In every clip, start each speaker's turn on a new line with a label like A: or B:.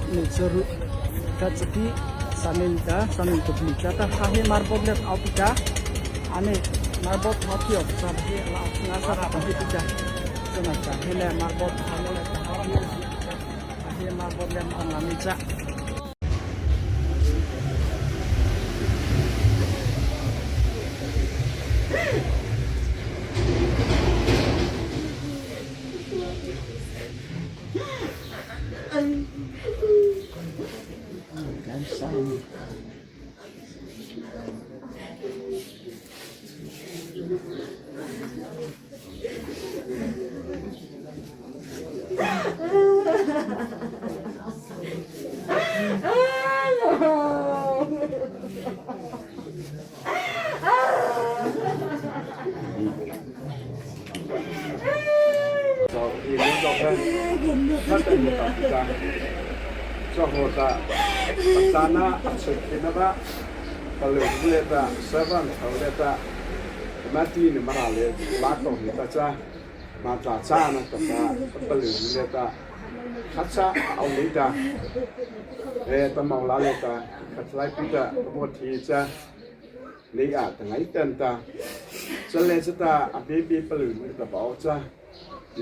A: Nature ka chati samin ta samin tupli cha ta hahi marbot le aupita ane marbot hapio cha hi la nga sa ta hi cha chana cha hele marbot hale ta hahi marbot le ang cha.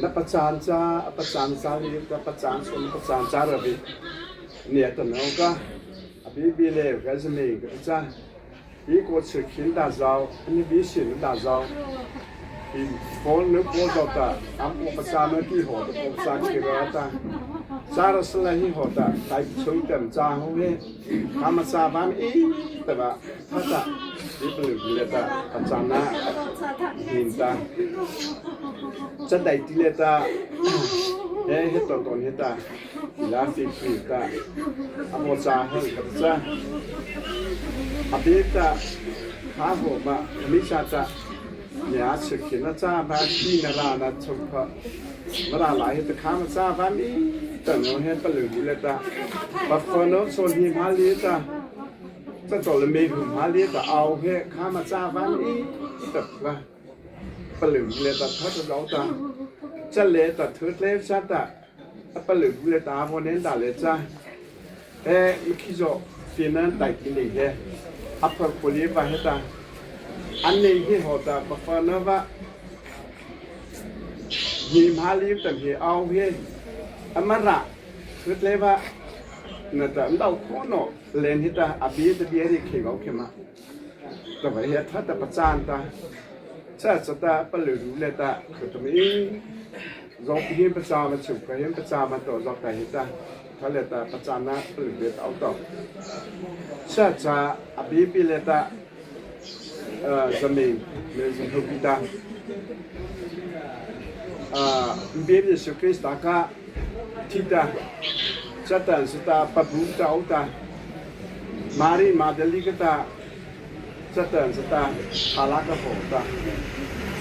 B: Na pacaan ca a pacaan ca li ka pacaan sun pacaan ca rabi ne ta no ka a bi bi le ka zmi ka ca i ko chhi khin da zau ni bi sin da zau i phone nu ko do ta am ko pacaan na ki ho ta ko sa ki ra ta cha ra sla hi ho ta tai chung tem cha ho he kama cha ban i ta ba tha ta i plu le ta pacaan na hin ta จะได้ทีเลตาเฮ้เฮตตอนเฮตาลาฟิฟิตาอโมจาเฮกับจ้าอภิตาหาหัวมามิชาจะเนี่ยสึกเห็นจ้าบาที่นารานาชมพะมาลาหลายตะข้ามจ้าบามีแต่โนเฮปลือเลตาบัฟฟโนโซนฮิมาลีตาจะตัวละเมหุมาลีตาเอาเฮข้ามจ้าบามีแต่ละ ปลืมเลตาทัดเราตาจะเลตาทุดเลชาตาปลืมเลตาวันนี้ตาเลจ้าเอ้มิคิโซฟีนันไตกินเฮอัปปลีวะเฮตาอันนี้ที่หอตาปฟานวะยิมฮาลีตันเฮเอาเฮอมระทุดเลวะนั่นแต่เราโคโนเลนฮิตาอบีตเบียริเคเอาเคมาแต่ว่าเฮทัดประจานตา 这这的不留住来的，可怎么因？若不hin不扎嘛，就不hin不扎嘛，都若带的，他来的不扎那不留的到到。这这阿比比来的，人民没人头比的，别的是给大家提的，这但是的不不到的，马里马德里个的。这等是的，哈拉个好的，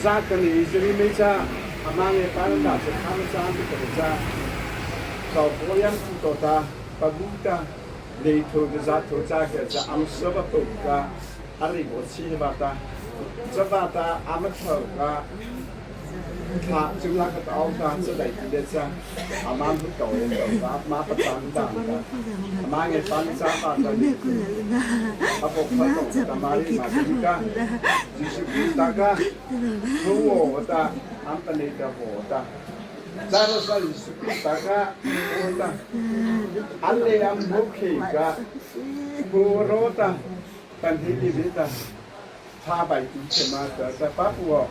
B: 咋个你这里没家，阿妈也搬了，是他们家的个家，到波阳古道的，把路的，里头的啥头家个是俺们什么都个，阿里我去吧的，这把的俺们头个。他就那个刀他这来的这，阿妈不搞的，阿妈不担当的，阿妈也担当把的，阿婆快动，阿妈哩嘛这个，就是大家，我的，俺们那个我的，咱们说是大家我的，俺俩不去个，不罗的，但是里面的，他把以前嘛的在巴布。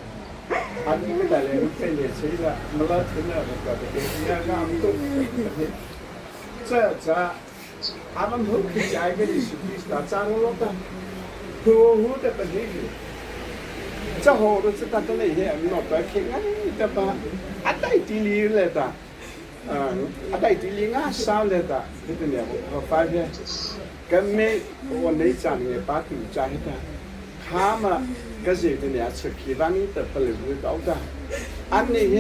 B: อันนี้ก็แต่เลยเป็นเหตุใช่ละมาละถึงแล้วก็เป็นงานงามตุ้ม这这他们不去加一个是比他脏了的，呵护的本地这好多是他的那些老百姓啊，对吧？阿带地里来的，阿带地里啊少来的，这个呢，我发现，跟没我内长的把土家的。他们个是的呢，出去帮你的不留到的，อันนี้เฮ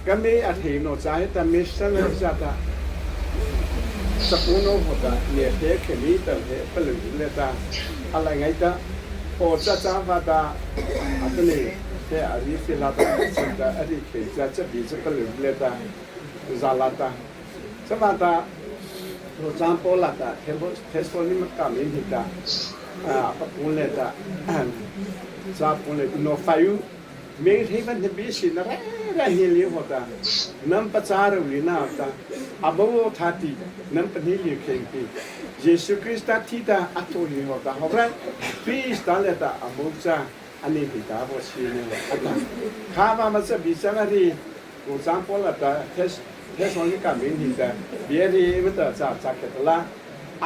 B: ก็มีอธิโนใจแต่มิสเลจัตสกุโนหดเนี่ยเทคมีแต่เฮปลือเลตาอะไรไงตาโอจะจาวาตาอัตนี่เทอริฟิลาตาสุดาอริเคจะจะบีจะปลือเลตาซาลาตาจะมาตา Caan pawl ah tah Thesalonika min hi tah a pawl le tah ca pawl le no fai u me hlei van hi bi si na re re hi li ho ta nam paca ro li na ta abo tha ti nam pani li kheng ti Jesu Christ ta thi ta ato hi ho ta ho ra Christ ta le ta abo cha ani hi ta bo si ne ata kha ma ma sa bi cha ri u cang pawl ta Thesalonika min hi ta bia ri ma ta cha cha ke la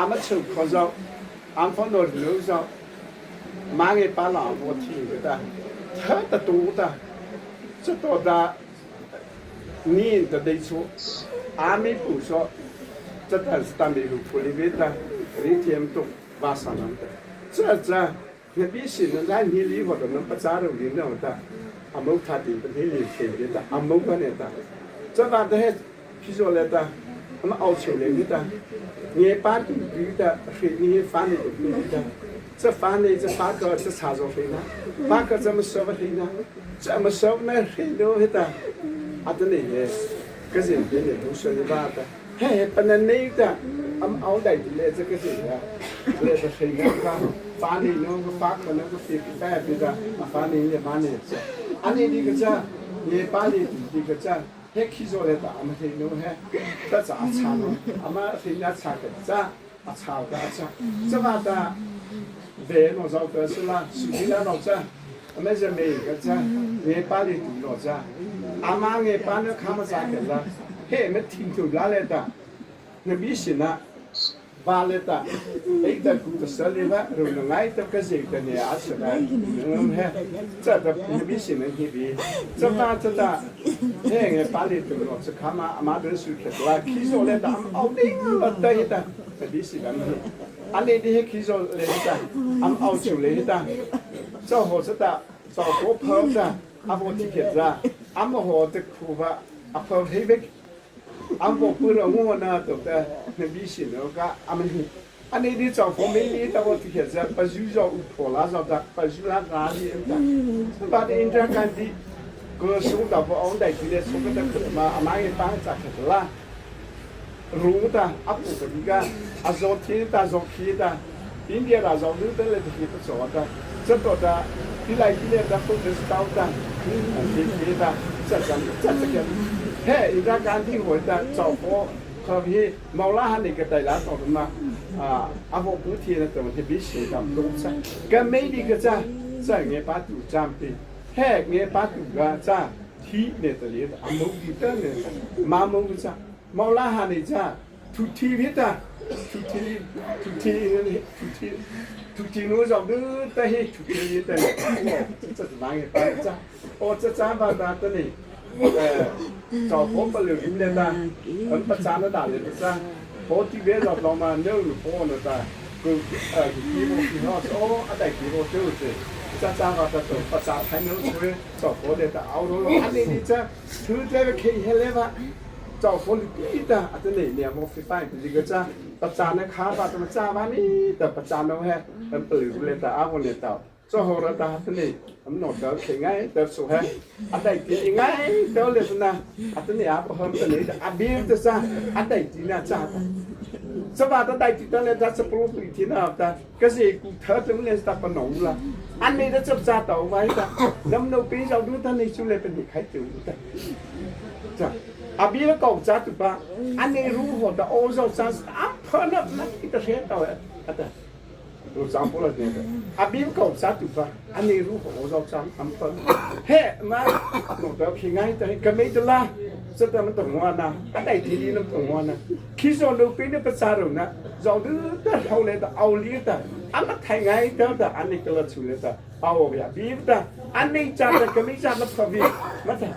B: ama chu kho zo am pho no lu zo ma nge pa la bo thi ke ta tha ta tu ta chu to da ni ta dei chu ami pu so cha ta sta mi hu puli ve ta ri thiam tu va sa nam ta cha cha Biapi sin na lai ni li ho nan paca ro li na ta amo tha ti pa ni li khe bi ta amo pa ne ta cha ba ta he phi zo le ta ama au cheu le ni ta nge pa tu bi ta hri ni fa ni tu bi ta cha fa ni cha fa ka cha cha zo hri na fa ka cha ma so ba hri na cha ma so na hri no he ta a ta ne ye ka zin bi ne tu so ni ba ta He panan nei ta am au dai ti le cha ka si ya le ta sei nga ka fa ni no ka fa ka no ka fi ka ta pi ta a fa ni le ma ne ani ni ka cha ye pa ni ti ka cha he khi zo le ta am he no he ta cha cha no ama he na cha ka cha a cha ka cha cha ma ta ve no zo ka su la su ni la no cha ame je me ka cha nge pa li tu no cha ama nge pa no kha ma cha ka la he me thin tu la le ta na bi sin na ba le ta ei ta ku ta sa le ba ro na ngai ta ka je ta ne a sa ba ngam he cha ta na bi sin na hi bi cha ta cha ta he nge pa li tu no cha kha ma ama de su khe la khi zo le ta am au ding la ta hi ta ta bi si ba อันนี้ที่คิดเลยจ้ะอันเอาอยู่เลยจ้ะเจ้าหัวจะตาเจ้าหัวเพิ่มจ้ะอาโมที่เขียนจ้ะอาโมหัวจะคูว่าอาเพิ่มให้เบกอาโมปืนเอางัวนะตัวแต่ในวิสิเนาะก็อามันอันนี้ที่เจ้าหัวไม่มีแต่ว่าที่เขียนจ้ะปัจจุบันอุปลาจ้ะปัจจุบันราลีจ้ะบาดอินทรากันดีก็สูงแต่พอองได้ที่เลยสูงก็จะขึ้นมาอามาเงตั้งจากเขตละ รู้ta a pu ka ka a zo thi ta zo khi ta India la zo lu ta le thi ta zo ta这多ta 你来你来ta 不是到ta thi thi ta 这这这这个嘿伊拉干地回ta 找火可比毛拉哈那个带拉到的嘛啊阿婆不提那东西比谁当东西跟美丽个这这爱把赌占的嘿爱把赌个这提那的里阿毛的的呢马毛个这 မောင်လာဟာနေကြသူတီဖြစ်တာသူတီသူတီသူတီသူတီနိုကြောင့်တဟိသူတီတဲ့这是哪个班长？哦，这张班长的呢？呃，找我不留用的啦，我不长得大的不长，我这边找老嘛，牛肉包了的，个呃，几毛几毛，哦，阿带几毛就是。这张个这做不长，还能出来找活的，熬了，阿你你这，出这个开下来吧。 找火的地的，啊，这里面我非反这个这，把咱的卡把怎么扎完呢？的把咱弄嘿，很不留来的阿我来到，做好了的这里，我们弄到平安的说嘿，啊带平安到了是呢，啊这里阿不好这里的阿边的啥，阿带地呢扎的。这把他带地的来，他是不如天了的，可是古特种来是他不弄了，按你的这扎到外的，能不能比较多？他那出来被你开走的，这。阿比了高扎对吧？阿内如何的欧洲三阿破那那一个谁到啊？的，都涨不了那个。阿比高扎对吧？阿内如何欧洲三阿破？嘿妈，弄到平安的，可没得啦。这咱们懂我呢，阿带弟弟能懂我呢。其实路边的不扎路呢，绕的的后来的奥利的，阿那太爱的的，阿那个了出来的，阿我呀，比的，阿内扎的可没扎的破比，没得。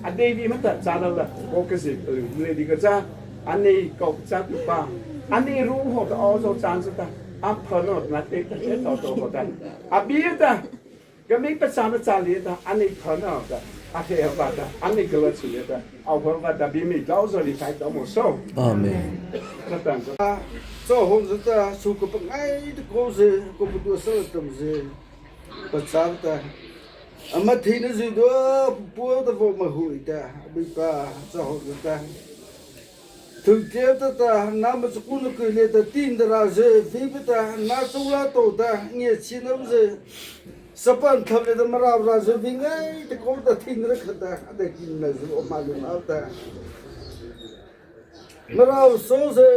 B: 阿内比没得扎了了，我可是来这个扎，阿内搞扎对吧？阿内如何的澳洲扎子的，阿婆诺那对的些到多好的，阿比的，个没不扎的扎里的，阿内婆诺的。阿天发的，阿内个了出来的，阿婆发的比没到时你才到么收。
C: 阿门。
B: 这等着。
D: 做红日的，出个不爱的故事，个不多少东西，不找的。阿妈听的最多，不的我们会的，没把做红日的。Thungtleu ta na ma chu na kui le ta tin da ra je vi ta na chu la to ta nge chi na je sapan thap le ta mara ra je vi ngai ta ko ta thin ra kha ta da kin na ju o ma lu na ta mara so je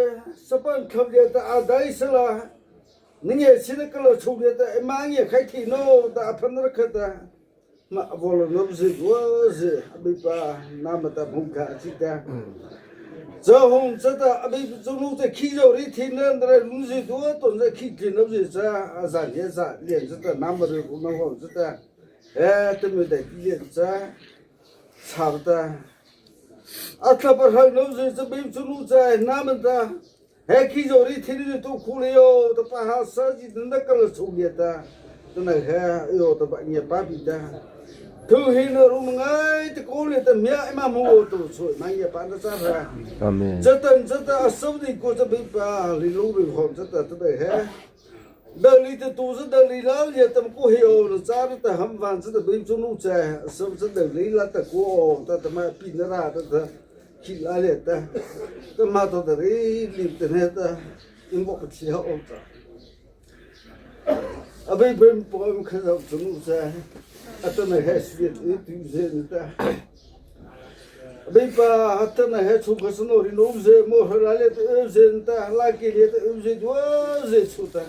D: sapan thap le ta a dai sala nge chi na ka lo chu le ta ma nge khai thi no ta phan ra kha ta ma volo no zi wo zi abi pa na ma ta phung kha chi ta zhe hong zhe ta abi zhong lu zhe ki zhou ri ti ne de lu zi du to zhe ki ki no zi za a za ye za lian zhe ta na ma ri ku na ho zhe ta e te me de ki lian za cha ta a tla pa ha no zi zhe bi zhong lu za na ma ta he ki zhou ri ti ni tu khu le yo ta pa ha sa ji na ka lo chu ye ta ta na he yo ta ba nye pa bi ta thu hi na ru ngai te ko le ta mya ma mu tu chu ma ye pa na sa ra
C: Amen.
D: 这等这等手里过这边把里路里红这等这等嘿，那里的都是那里老也怎么过去哦？那家里的很房子的没中路在，是不是那里了的过哦？他他妈比那啦的的，起来了的，他妈到的里里的那的，因我不起好的。啊，被被我们看到中路在，啊，等那还是一丢人的。Beipa hatana he chu khasno ri no ze mo harale te ze ta la ke le te ze do ze chu ta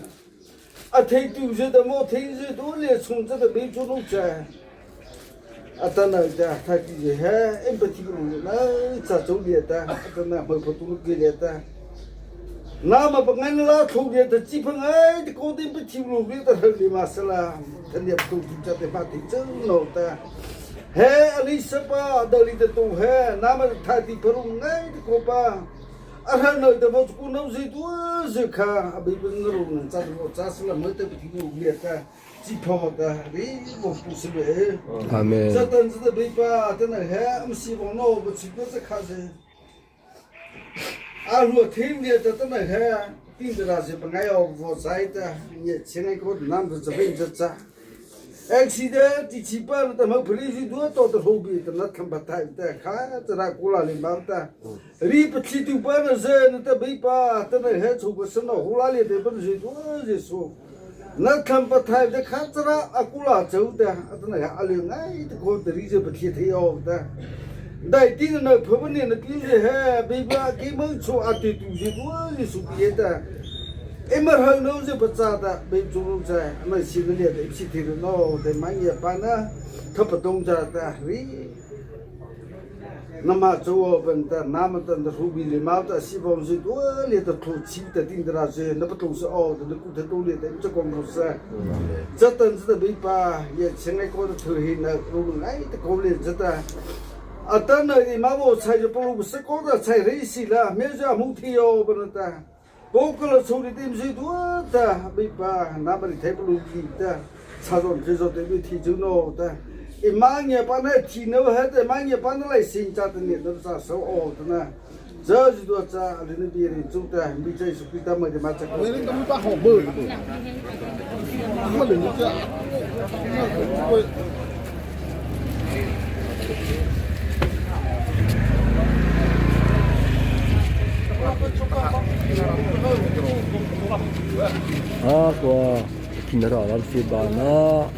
D: a thei tu ze da mo thei ze do le chung za da bei chu no cha atana da tha ki je he em pa thi lu na cha chu le ta atana mo pho tu ke le ta na ma pa ngan la thu le ta chi phang ai te ko tin pa thi lu le ta li ma sa la than ye tu tu cha te pa ti chang no ta he alisa pa dali te tu he na ma tha ti paru ngai te ko pa a ha no te mo ku no zi tu zi kha abi bun ru nan cha ro cha sa la mo te ti lu le ta chi pho ta ri mo pu si le
C: Amen.
D: 这等子的背吧，等那还我们西方那不去过这卡子。啊，若听的这等那还盯着那些不爱要我在的，你现在个男的这边这这。accident 第七八了，他们普利斯多到的后边，他那看不太的，看这那过来的嘛的，你不去丢半的是，那得没把，等那还出个什么呼啦里的不是多是说。那看不太的，看这那阿古拉走的，阿那个阿刘哎，这个的你就不贴贴哦的。那定那婆婆呢？那平时还没把给门出阿对东西多是属别的。哎么后头就不咋的，没做在，那心里的一起听的喏，在满夜班呢，他不懂咋的，喂。那么做我们的，那么的那后边的嘛的，西方是多里的土气的定的那些，那不都是哦的，那骨头多里的，这光不是。这等子的没把，也请来搞的头黑那，我们哎的搞的这的。啊，等那的嘛我菜就不如是搞的菜黑死了，没啥问题哦，不能的。我搞了处理的是多的，没把那么的太不如意的，查着这说对不提走喏的。一万年把那提那还得万年把那来新家的呢，那咋收哦的呢？这是多咋？你那边人做的，没这是给他们的嘛这个。
E: 你咁巴学妹，乜嚟啫？喂！
C: Ah kwa kinara ram si ba na.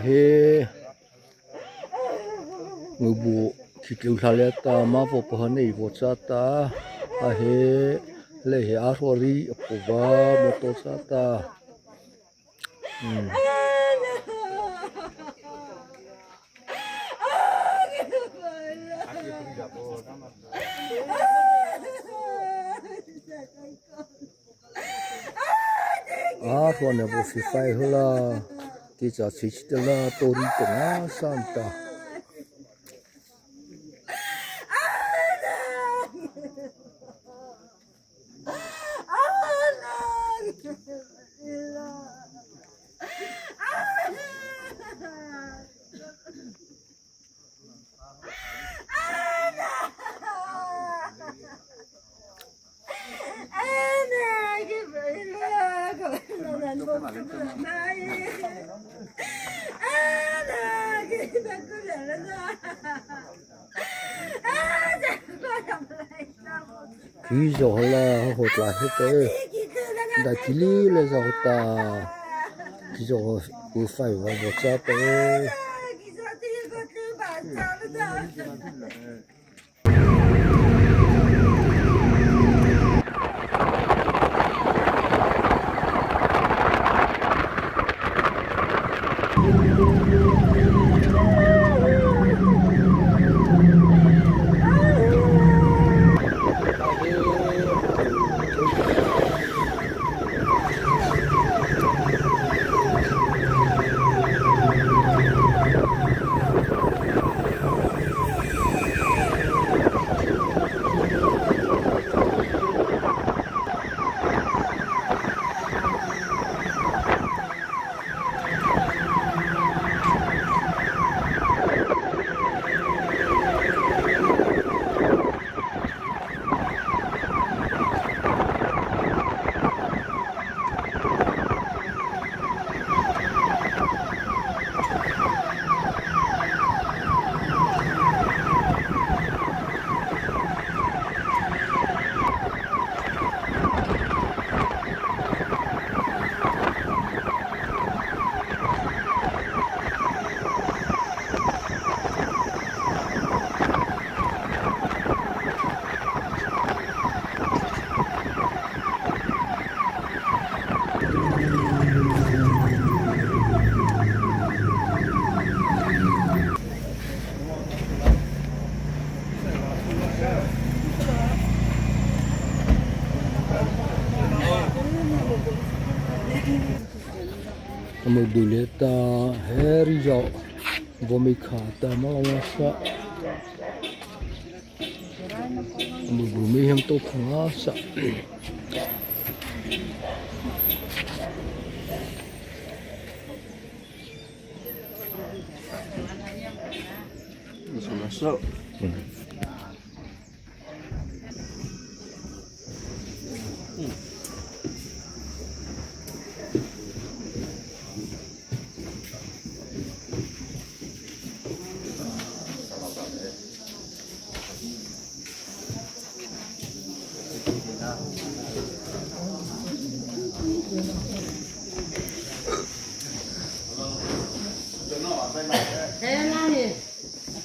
C: he ngubu khitluhla ta ma vo pahane vo cha ta a he le he a ri pova motor cha ta. A hruan a bu fai hula ti cha chi chi te la tori te nga san ta. Khi zo la ho tla he te da chili le zo ta khi zo u fai wa bo cha te. Muduleta heri jo vomikha ta malawasa mudumi hem to khanga sa.
B: Masuk.
F: Thế là gì?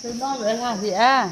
F: Tôi nói vậy là gì à?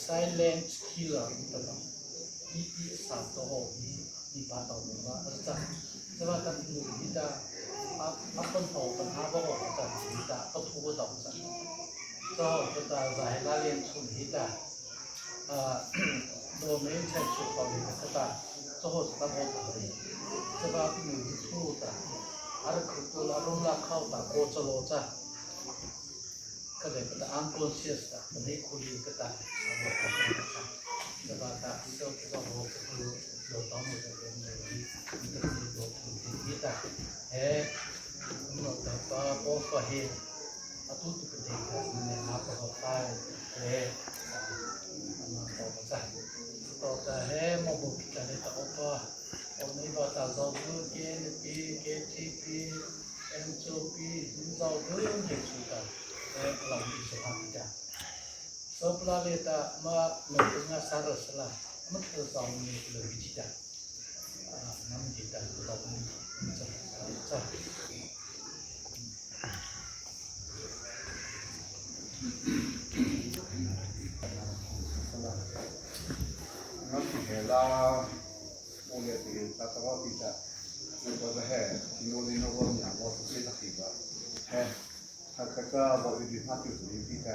G: Silent killer ta ba i i sa to ho hi ni pa to mo ba a cha cha ba ta nu hi ta a a pon ho pan ha ba ho ta hi ta pa thu ba dong cha cho ho ta za he la lian chun hi ta a do me chai chu pa le ka ta cho ho ta ho ta ri cha ba nu hi thu ta ar khu tu la rum la khau ta ko cha lo cha ก็เลยก็ต unconscious ตามันให้คุยก็ตาแต่ว่าตาที่เราที่เราคือเราต้องมาเรียนในที่ที่เราที่ตาเฮ้เราแต่ปะปอฟะเฮอะตุตุปเดกะเนี่ยมาปะตาเฮ้มาปะปะจ้ะต่อแต่เฮ้มบุกิตาเลตาอปะอนี่ว่าตาเราดูเกนปีเกทีพีเอ็มโจพีเราดูเด็กสุดตา So pla le ta ma no nga sar sala ma tho sa ni le bi chi ta a nam ji ta to ta ni cha cha.
B: 我是系啦，我嘅是达到我记得，那个是系，我哋那个人我是记得系个，系，他这个我有点他就是你记得，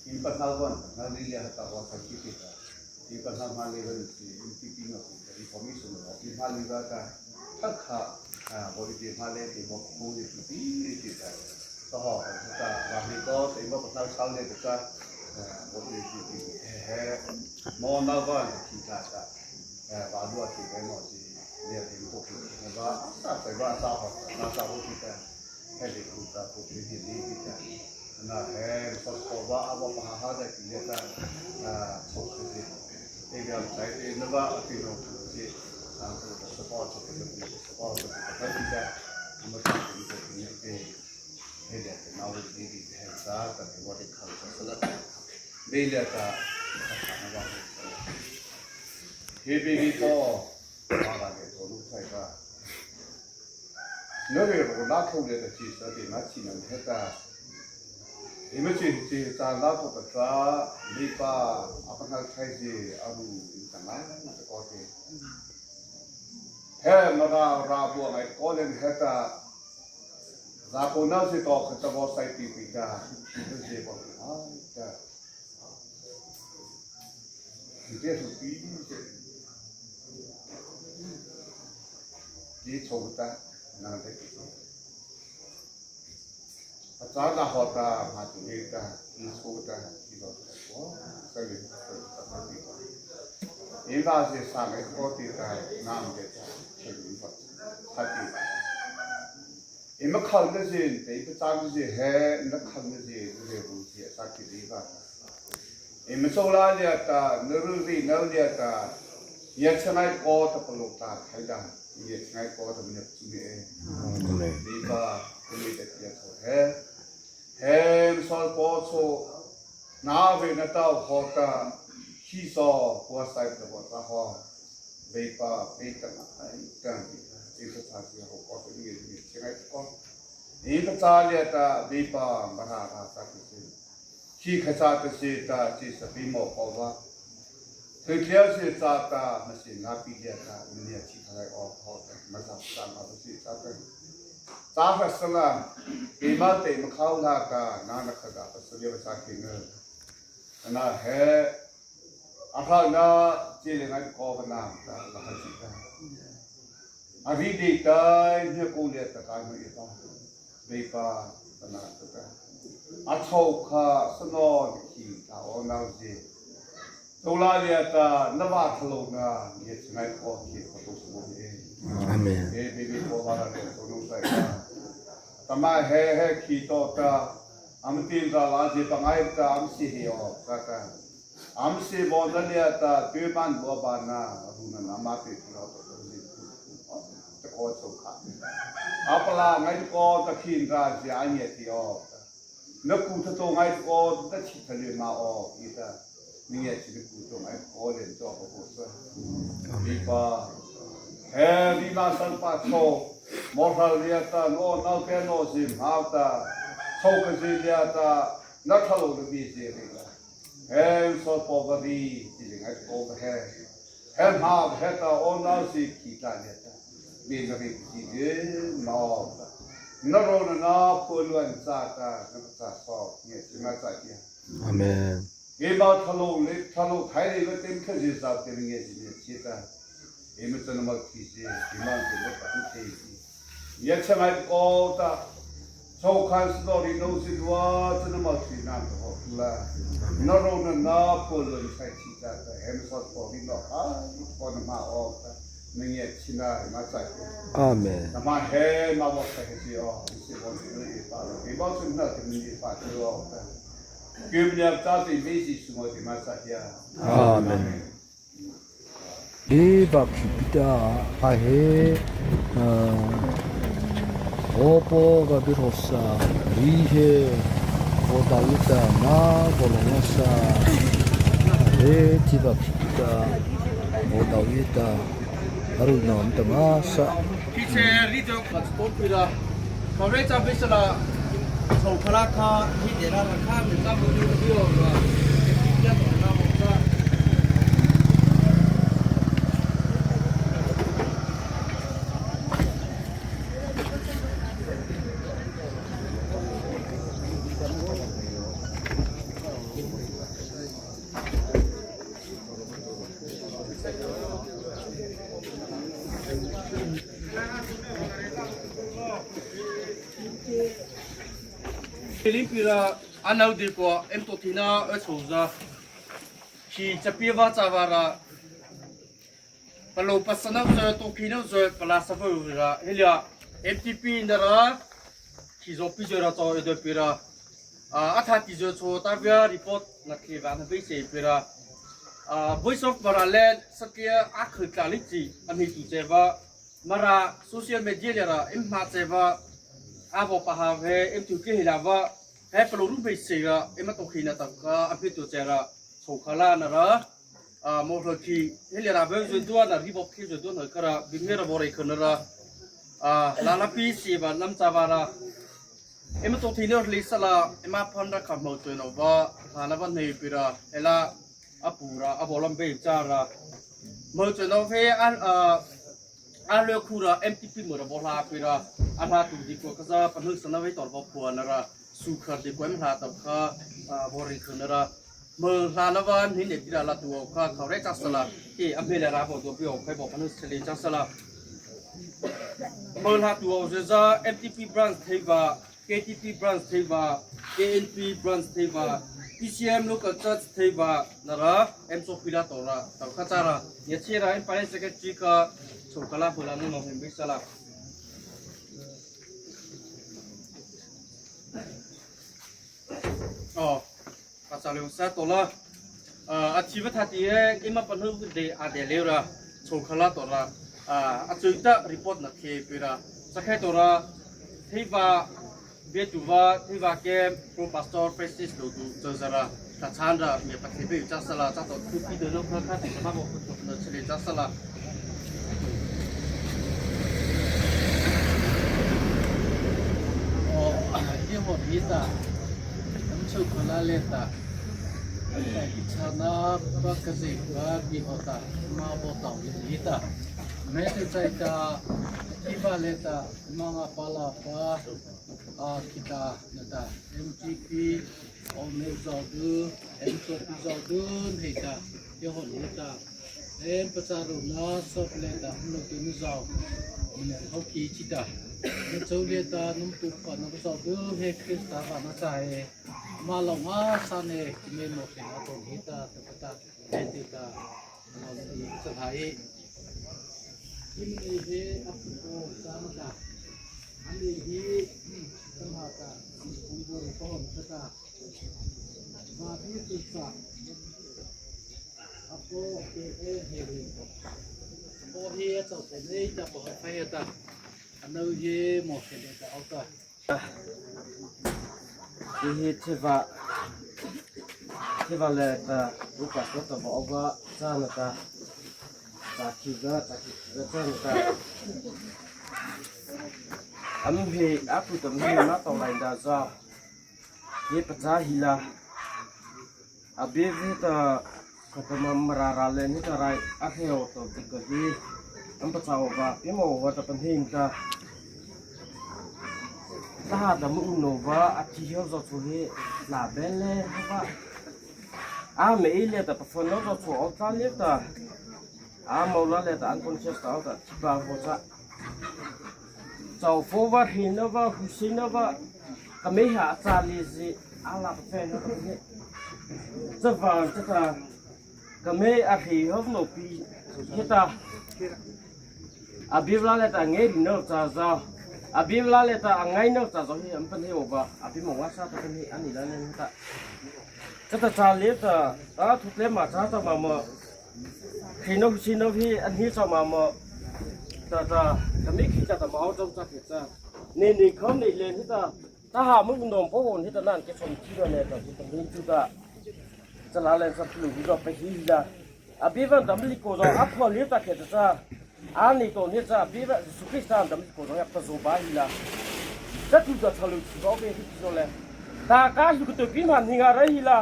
B: 伊不那个那你俩达我才记得，伊不那嘛那个是伊这边个information 我比嘛那个的，他卡啊，我比嘛那个我空的是比记得，都好，是的，我那个对我不那超那个个，我对对对，嘿。မောနာဘာခိတာတာအဲဘာလို့ခိပဲမောစီလေဒီကိုခိနဘာစာပေဘာစာဟောနာစာဟောခိတာဟဲ့ဒီခုတာကိုဒီဒီဒီတာနာဟဲဆောကောဘာအဘပဟာဟာတဲ့ကိလေသာအာဆောခိဒီအေဗျာဆိုင်အေနဘာအပိနောစီအာစပေါ်စပေါ်စပေါ်စပေါ်ခိတာမတိဒီကိုဒီအေဟဲ့တဲ့နောက်ဒီဒီဟဲ့စာတဘောတိခါဆလဘေလတာနာဘာဟေဘီဘီတော့ပါလာတယ်တော့လူဆိုင်က那个我拉出来的技术的那技能太大，你们这这咱拉出的啥，你把阿不那开始阿鲁怎么那个高的，嘿，那个拉布来高人太大，拉布那是到可怎么塞地比的，这些不啊的，你这是比的，你抽的。那得，啊，早那好的，嘛就那个，你抽的，你老哦，这里这个地方，你那是上个高地的，那么的，这里不，他地，你们看那些，这个咱们是还，那看那些这些东西，啥地方？你们走哪里的，那路里那里的，也吃那高的不落大开的。也爱过他们的主耶，你把你的接触嘿，嘿，说过错，哪位那到好的，稀少过塞的我咋好，没把没等哎干的，这个他是好过的，你你爱过，你个家里的没把没啥啥啥的事，去看啥的事的，这是比毛好吧。คือเที่ยวสิซาตามาสินาปีเดียตามันเนี่ยที่อะไรออกออกมาสับตามมาสิซาตาตาฟัสละปีมาเตมเข้าลากานานักดาปัสเลียวชาคิงนะเฮอาภานาเจเลงไงกอบนาตาละหจิตาอาวิดีตายเนี่ยกูเลียตะกายมาอีปาเบปาตนาตะกาอาชาวคาสนอขีตาอนาจี တိုလာရတာနဝထလုံနာယေစနိုက်ပေါ်ခေပတုစဘောေ
C: အာမင်
B: ေဘီဘီပေါ်လာတဲ့သုံးဆိုင်တမဟဲဟဲခီတော့တာအမ်တင်လာလာဂျပငိုင်တာအမ်စီဟီယောကတာအမ်စီဘောဒလျတာပြေပန်ဘောဘာနာရူနာနာမတေတော့တော့ဒီတကောချုပ်ခအပလာငိုင်ကောတခိန်ရာဇာညေတီယောနကူထတော့ငိုင်ကောတချိထလေမာအောဤတာ 你也是个股东，还可怜做不不是？你把，哎，你那三把错，莫说你的，我那边那是好的，错个是你的，那他老的比这个，
E: Hem so po va ri ti ling ai ko va he. Hem ha va he ta o na si ki ta ne ta. Mi na ri ki de no ta. Na ro na na phu luan cha ta na cha so nge si ma cha kia.
C: Amen.
E: Ge ba thalo le thalo thai le va tem kha ji sa te nge ji ne chi ta. E me cha na ma ki si ki ma ke le pa te si. Ye cha mai ko ta chau khan si do ri no si dua cha na ma thi na to ho la. Na ro na na phu luan sai chi cha ta hem so po ri no ha ko na ma o ta na nge chi na ma cha ke.
C: Amen.
E: 那么还那么才是哦，是我们的发的，给保存那是你的发的哦。给不了早点没事是我的嘛啥呀？
C: Amen. E ba phipita a he opo ga birosa ri he o dawita na bolongasa he ti ba phipita o dawita aru nam tama sa.
G: Philippines anau di ko em to thina a chouza khi chapi wa chawara palo pasana zo to khina zo pala sa ra helia MTP nara khi zo pi zo ra to e de pira a tha ti zo cho ta via report na khi wa na be se pira Voice of Maraland sakia a khư tla li chi ami tu chewa mara social media ra em ma chewa a bo pa ha ve em tu ke hila wa he palo ru be se ra em to khina ta ka ami tu chera chokhala na ra a mo hlo ki hele ra be zo do na ri bo khi zo do na kara bi me ra bo re khna ra a la la pi si ba nam cha ba ra em to thina li sala em a phon ra kham mo tu no ba ha na ban nei pi ra ela a pura a bolam be cha ra mo tu no fe a a le khu ra MTP mo ra bo la pi ra a la tu di ko ka za pa nu sana ve tor bo phua na ra su khar di ko em la ta kha bo ri khna ra mo la na van hin ne ti ra la tu kha kha re cha sala ki a me le ra bo do pi o khai bo pa nu sele cha sala mo la tu o za MTP branch theiba KTP branch theiba KNP branch theiba PCM local church theiba nara M so pila tora ta kha chara ye chera M pare secretary ka chokala bola no no hem sala oh pasale sa tola a chiva thati e ima panu de a de lera chokhala tora a chuita report na khe pira sakhai tora theiba betuwa theiba ke pro pastor Francis lo du chazara ta chandra me pathe be cha sala cha to thu pi de no kha kha ti ma bo to na chile cha sala oh ye ho ni ta am chokhala le ta chana ba ka je ba bi hota ma bo taw ni ta me te chai ta kiba le ta ma ma pa la pa a kita na ta MTP o me zo du M so pi zo du he ta ye ho ni ta em pa cha ro na so le ta no tu ni zo ni ho ki chi ta me chau le ta num tu pa na zo du he Christ ta ba na cha he ma lo ma sa ne me mo ke na to ni ta ta ta te te ta no ni cha thai kim ni he ap ko sa ma ta ani hi tam ha ta ung bo ko hom ta ma bi tu sa apo ke e he he po hi chau te nei ta po fa ta anau ye mo ke le ta au ta
H: Hi theva theva le ta rupa so ta bo ba cha na ta ta ki ga ta ki ga cha na ta am he apu tam he ma tong lai da za ye pa cha hi la A bik hi ta khatama mara ral le ni ta rai a hreo to dik ka hi an pa chau ba pi mo wa ta pan hin ta ta ha da mu no ba a thi hiu zo chu hi la bel le ha ba a me i le ta pa phone no zo chu au ta le ta a mo la le ta unconscious ta ta thi ba ho cha chau fo va hi na va hu si na va ka me ha cha li zi a la pa fe no ta ni cha van cha ta ka me a hi hov no pi hi ta a bib la le ta nge ri no cha za a bib la le ta a ngai no cha zo hi am pan hi ba a bi mo wa sa ta pan hi ani la ne ta cha ta cha le ta ta thut le ma cha ta ma ma khi no khi no hi an hi cho ma ma ta ta ta mi khi ta ta ma trong ta thiệt ta nên ni không ni lên hi ta ta ha mu nom po hon hi ta nan ke chom chi ne ta ta ni chu ta cha la lên sa plu hi ro pe hi la a bi van dam li ko zo a pho li ta ke ta a ni to ni cha bi va su kristan dam li ko zo ya pa zo ba hi la cha tu ta cha lu chi ba be hi zo le ta ka hi ku to pi man hi nga ra hi la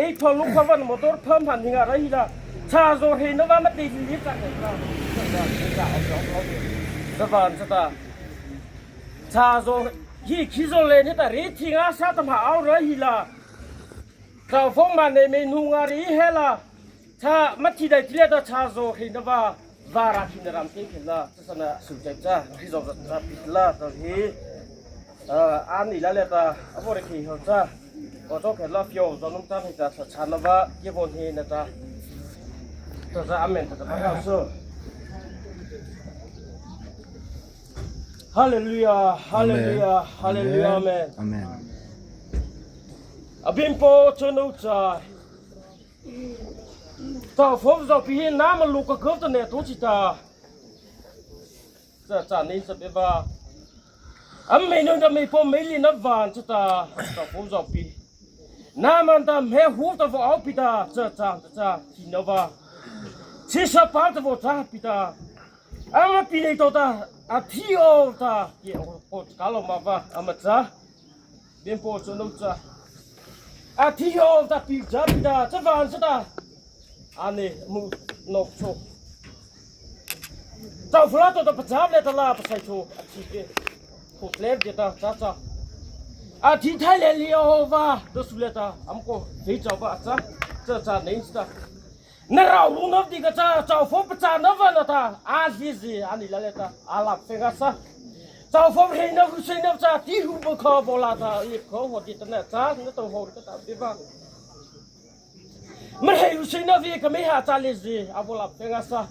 H: ei tho lu kha van motor pham han hi nga ra hi la cha zo he no va ma ti li ta ke ta cha cha cha van cha ta cha zo hi khi zo le ni ta ri thi nga sa ta ma au ra hi la Chau phong ma nei me nu nga ri he la cha ma thi dai thi le ta cha zo he na va va ra khi na ram te khi la cha sana su chai cha ri zo cha pi la ta hi a ni la le ta a bo re khi ho cha o to ke la fyo zo num ta he cha cha na va ye bon he na ta ta cha amen ta ta ba so Hallelujah hallelujah hallelujah amen
C: Amen.
H: A bim po chu nu cha ta phom zo pi hi na ma lu ka gov ta ne tu chi ta cha cha ni sa be ba am me nu da me po me li na van cha ta ta phom zo pi na man ta me hu ta vo au pi ta cha cha cha chi no va chi sa pa ta vo cha pi ta ama pi nei to ta a thi o ta ki o ka lo ma va ama cha Bian pawl cu an um ca. A thi ho ta pi ja pi da cha van sa ta. Ane mu nok chu. Chau fla to ta pacham le ta la pasai chu a thi ke. Khu tlem je ta cha cha. A thi thai le li ho va to su le ta am ko hei chau ba cha cha cha nei ta. Na rau lu nop di ka cha chau fo pacha na va na ta a hi zi ani la le ta a lap fenga sa. Chau fo hei na hu sei na cha ti hu bo kho bo la ta i kho ho di ta na cha na to ho ka ta bi ba. Ma hei hu sei na vi ka me ha cha le zi a bo lap fenga sa.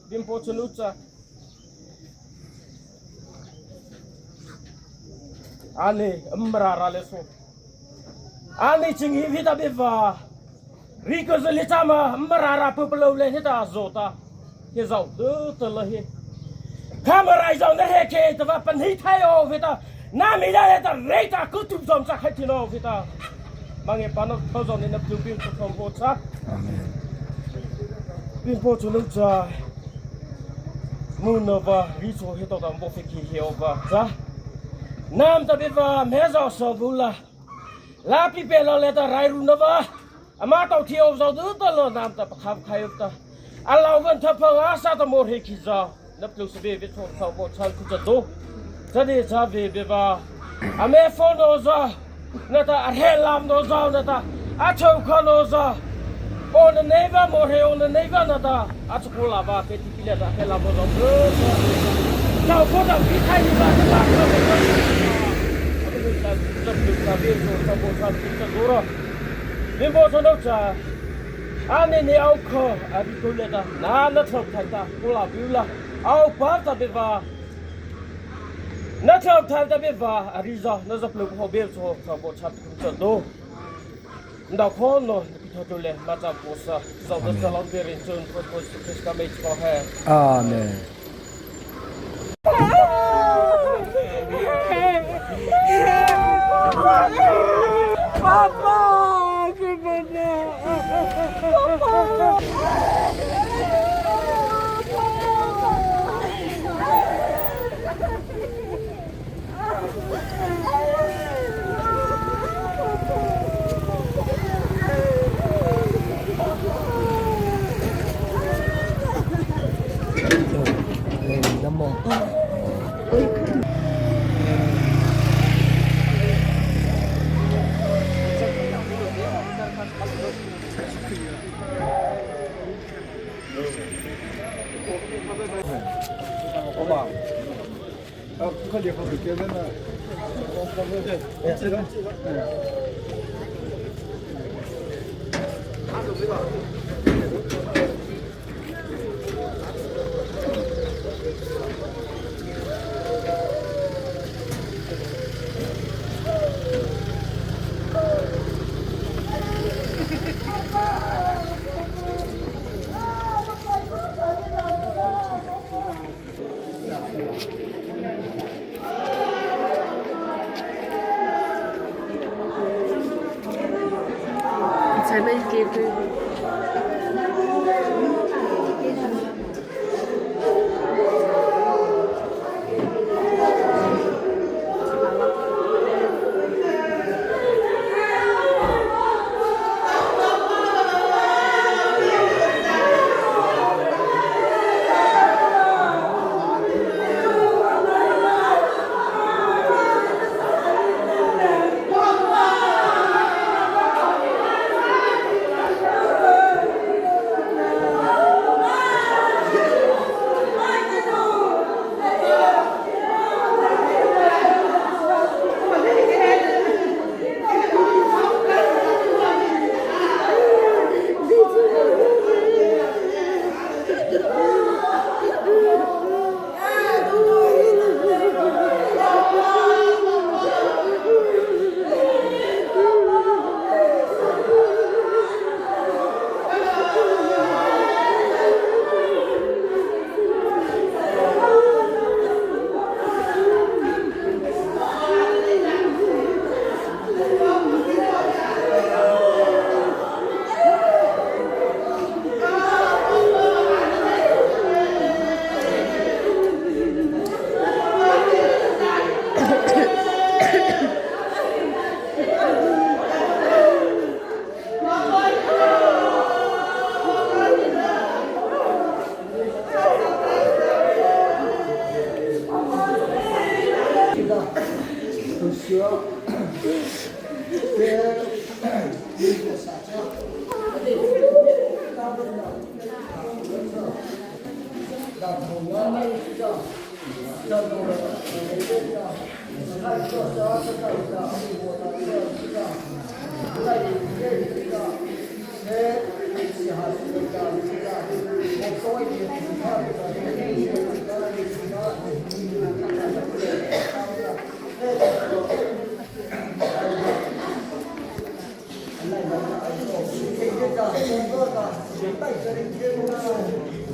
H: Bim po chunu cha. Ani amra ra le so. Ani ching hi vi ta bi va. Ri ko zali cha ma mara ra pu plo le hi ta zo ta hi zau tu tu le hi kha ma rai zau na he ke ta va pan hi thai o vi ta na mi la le ta re ta ku tu zom cha khai thi no vi ta ma nge pa no tho zo ni na tu pin tu thom ho cha pin po chu nu cha mu no va ri chu hi to ta mo fi ki hi o va cha nam ta bi va me zo so bu la La pi pe lo le ta rai ru na va ama tau thi o zo du ta lo nam ta pakham khai up ta alau van tha phang a sa ta mor he khi za na plu se be be tho sa bo chal khu cha do cha de cha ve be ba ame phone no za na ta a he lam no za na ta a chau kha no za on the neighbor mo he on the neighbor na ta a chu la ba ke ti pi le ta he lam no za chau ko ta pi thai ni ba ta ba
C: Amen.
D: 好吧？啊，快点，快点，别在那。对，记得，嗯。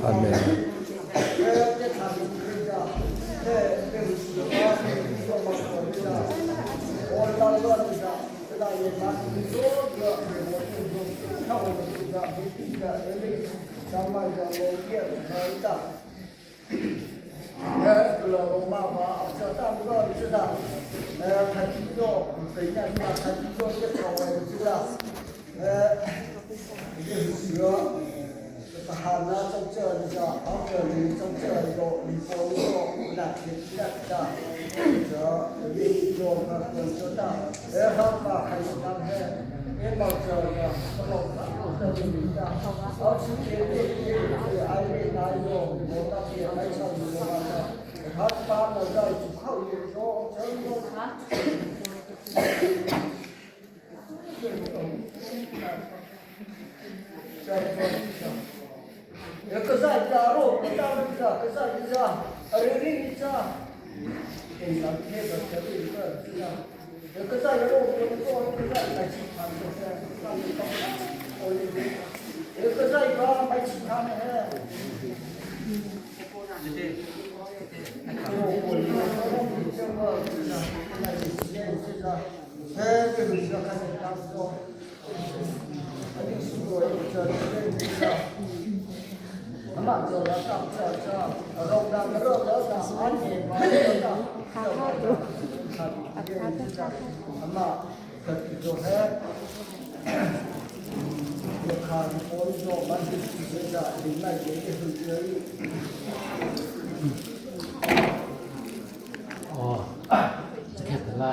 C: Amen.
G: Aw, khat la.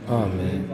C: Amen.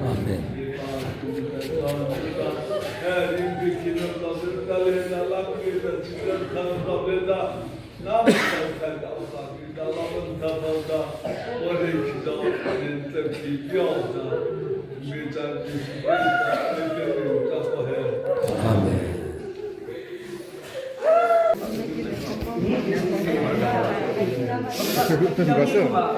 C: Amen. Amen.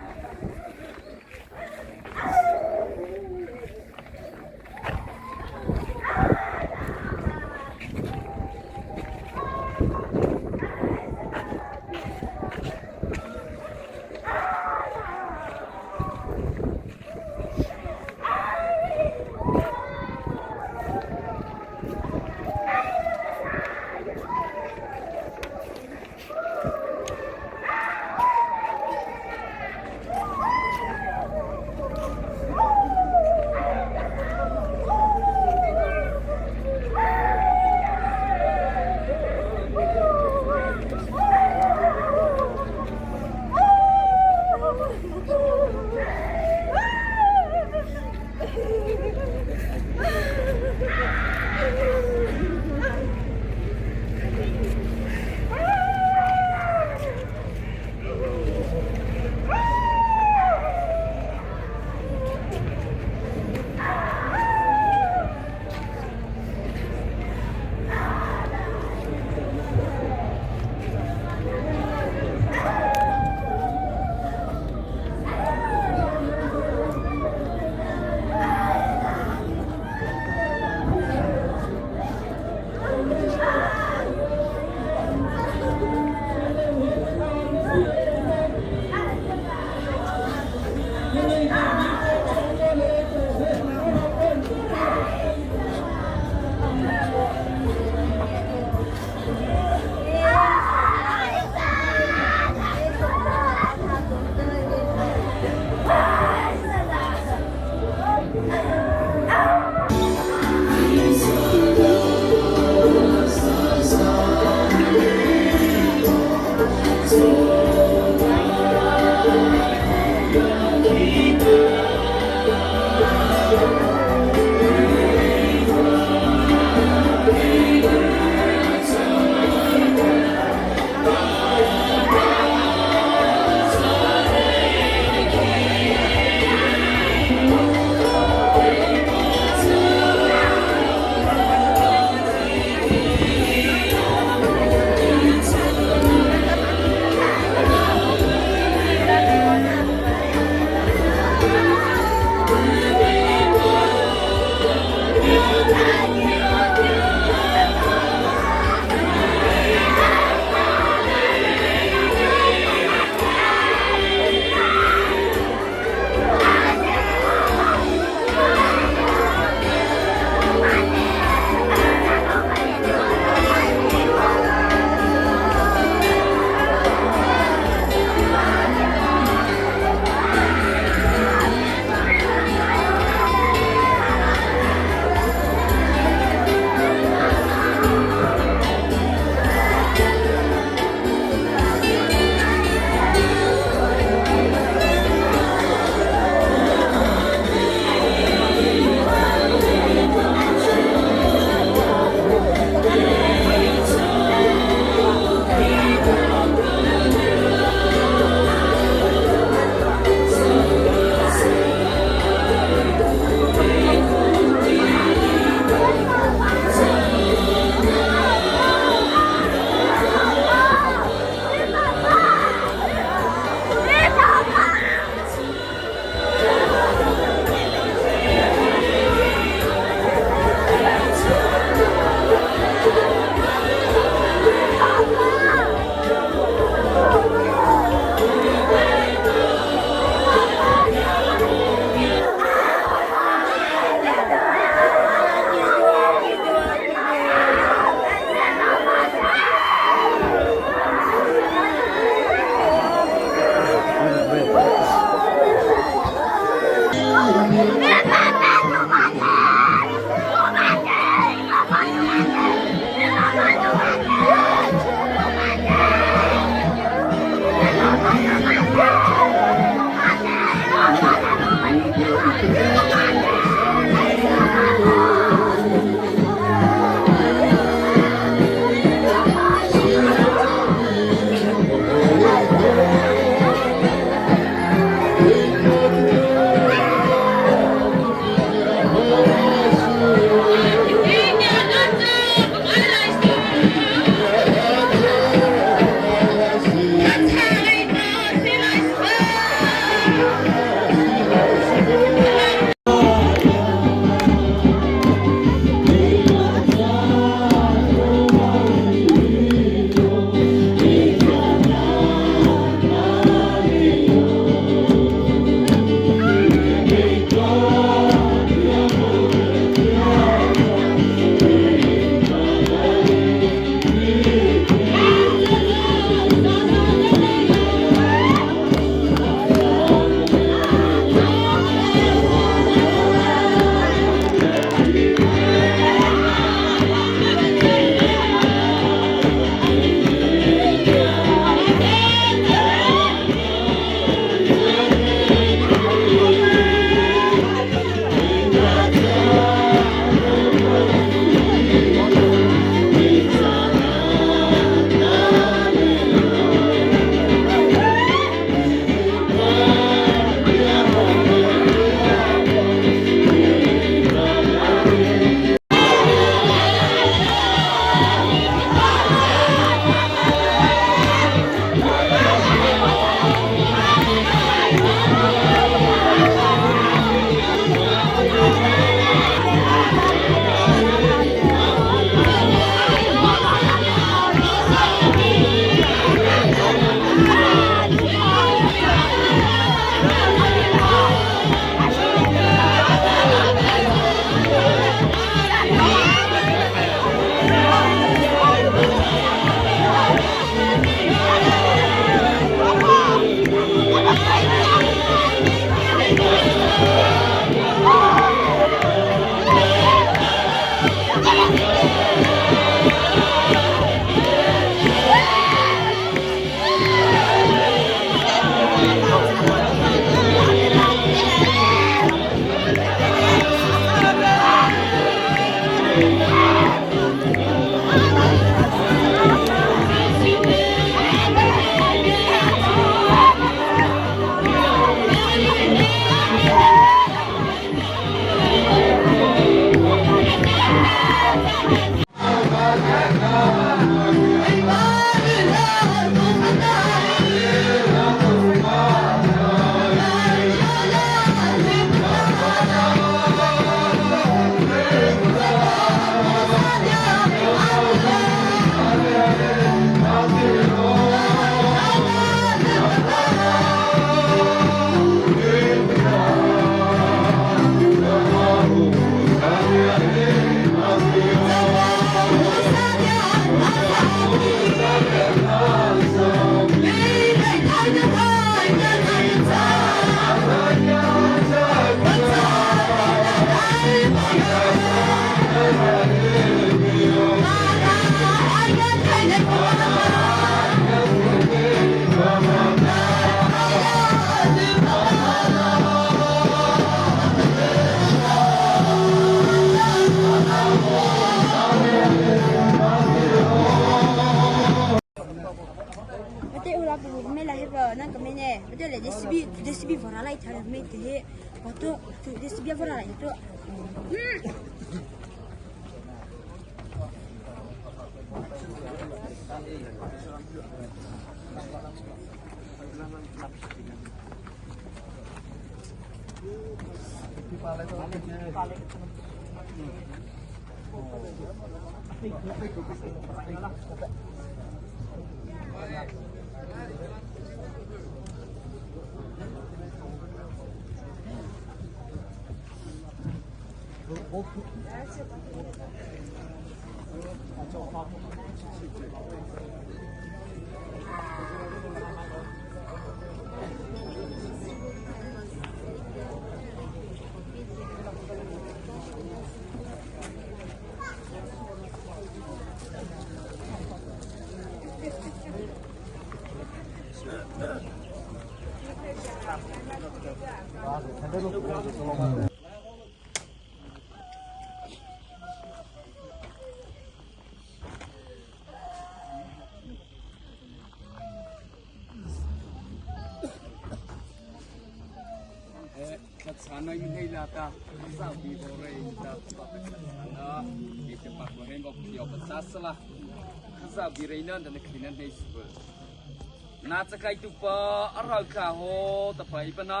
I: Na chakai tu pa arau kha ho ta pai pa na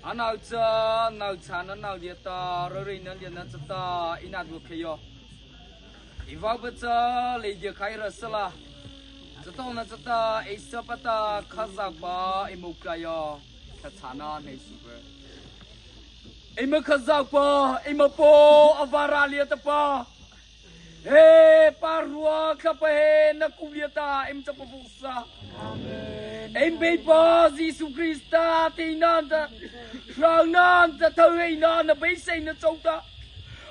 I: anau cha nau cha na nau lia ta ro ri na lia na cha ta ina du khayo iwa ba cha le dia khai ra sala cha to na cha ta e sa pa ta kha za pa e mo ka yo kha cha na nei su ba e ma kha za pa e ma po avara lia ta pa He parua khapahe na kuliata em chapavusa. Em bei pa Jesu Krista te nan ta rang nan ta thau nan na bei sei na chau ta.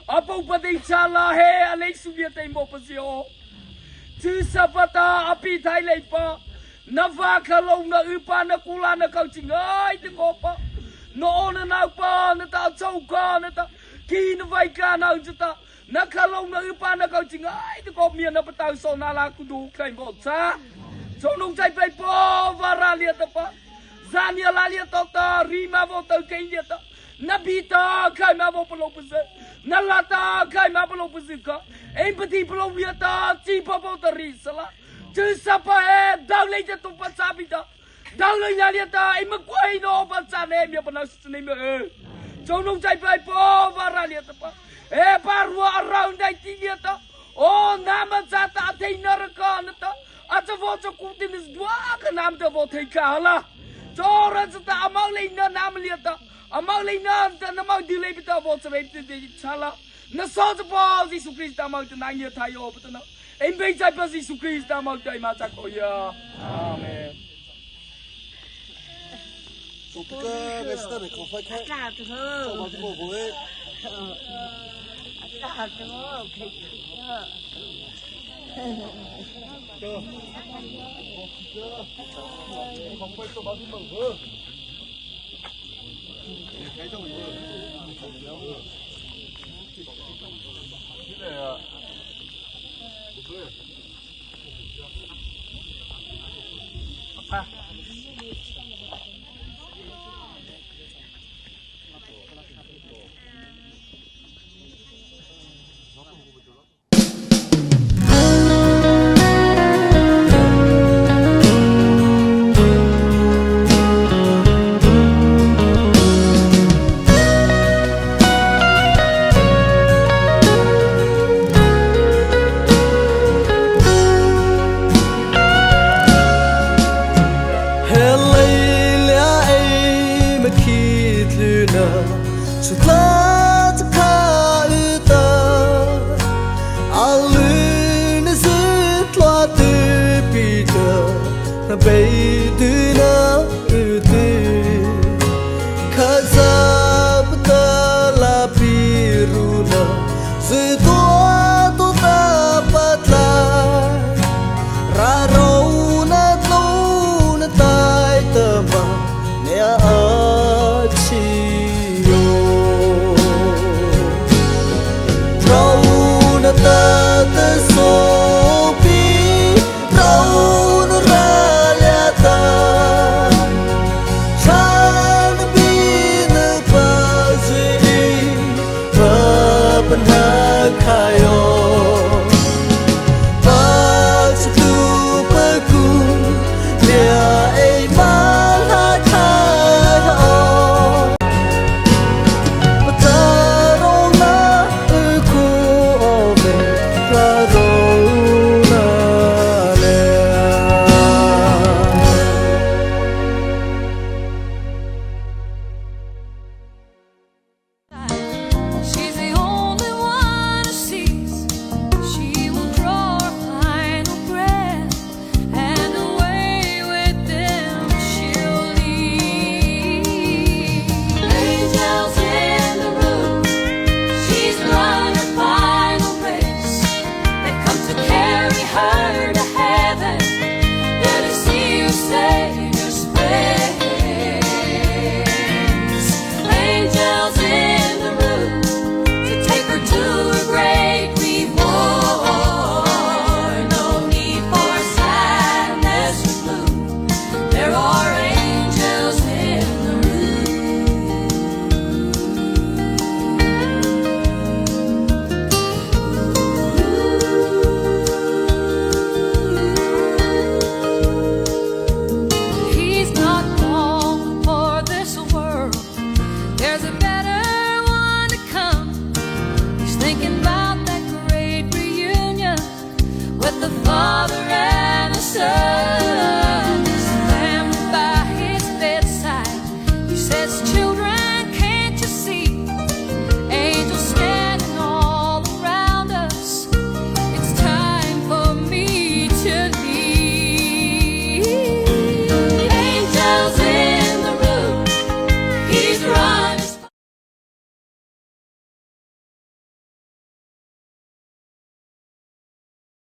I: Apo pa dei chala he alei suliata em bo pa sio. Chu sapata api thai lei pa na va khalo na upa na kula na kau chingai te ko pa. No na na pa na ta chau ka na ta ki na vai ka na ta na khalong na upa na kau chingai te ko mia na patau so na la ku du kai bo cha chong nong chai pai po vara lia ta pa zania la lia to ta ri ma vo tau kai lia ta na bi ta kai ma vo palo pa se na la ta kai ma palo pa se ka em pati palo lia ta chi pa po ta ri sala chu sa pa e dau le ta tu pa cha bi ta dau le nya lia ta em ma kwai no pa cha ne mia pa na su ne me e chong nong chai pai po vara lia ta pa e parua around dai ti lia ta o nama cha ta thei na ra ka na ta a cha vo cha ku tin is dua ka nam ta vo thei ka la cho ra cha ta amang le na nam lia ta amang le na ta na mang di le ta vo cha re ti ti cha la na so cha pa Jesu Christ ta mang ta na ngia thai yo pa ta na em bei chai pa Jesu Christ ta mang ta ma cha ko ya amen.
J: Ne.